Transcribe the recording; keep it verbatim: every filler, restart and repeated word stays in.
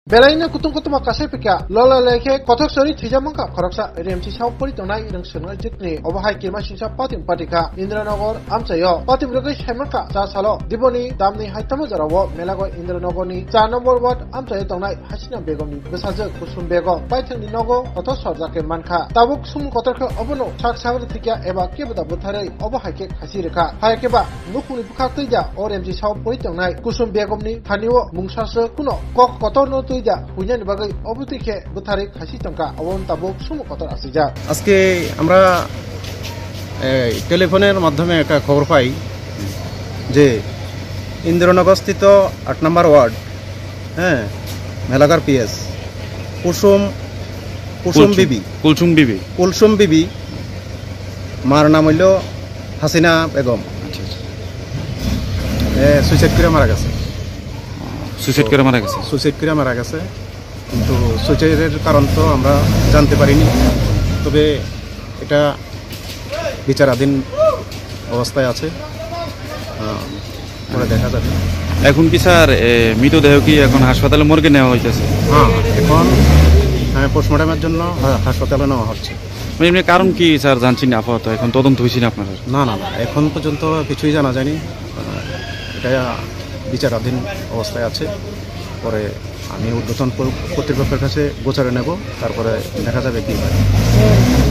Belaino kutung kutuma kasai pika, lola lekhe kothok sori thwijak mankha khoroksa remchi sao pori tongnai rwng swngnai jikni. Obo hai kirma singsa patim patikha Indranagar amchaio. Patim rwgwi sai mankha cha salo Diboni damni haitamo jorao Melago Indranagarni cha number ward amchaio tongnai Hasina Begumni bwsajwk Kusum Begum paithangni nogo kotor sorjakhe mankha. Tabuk sumung kotor khe obono sak sagra thikya eba keboda bwtharwi obo hai khe khasi rwkha. Hai khe ba nukhungni bwkhak twi da o remchi sao pori tongnai Kusum Begumni thani o mungsaswk kuno kok kotorno twi da huinani bagwi obo twi khe bwtharwi khasi tongkha. Obo wng tabuk sumung kotor asijak. আজকে আমরা এই টেলিফোনের মাধ্যমে একটা খবর পাই যে ইন্দ্রনগরস্থিত আট নম্বর ওয়ার্ড, হ্যাঁ, মেলাগার পিএস কুসুম কুসুম কুলসুম, বিবি কুলসুম বিবি। কুলসুম বিবি, মার নাম হইল হাসিনা বেগম। আচ্ছা, আচ্ছা। এ সুইসাইড করে মারা গেছে। সুইসাইড করে মারা গেছে। সুইসাইড করে মারা গেছে, কিন্তু সুইসাইডের কারণ তো আমরা জানতে পারিনি। তবে এটা বিচারাধীন অবস্থায় আছে। আহ, পরে দেখা যাবে। এখন কি স্যার, এ, মৃতদেহ কি এখন হাসপাতালে মর্গে নেওয়া হইতেছে? হ্যাঁ, এখন, হ্যাঁ, পোস্টমর্টমের জন্য হা-, হাসপাতালে নেওয়া হচ্ছে। মানে এমনি কারণ কি স্যার জানছেন আপাতত? এখন তদন্ত হয়েছে না আপনারা? না, না, না, এখন পর্যন্ত কিছুই জানা যায়নি। আহ, এটা বিচারাধীন অবস্থায় আছে। পরে আমি ঊর্ধ্বতন প-, কর্তৃপক্ষের কাছে গোচরে নেব, তারপরে দেখা যাবে কি হয়।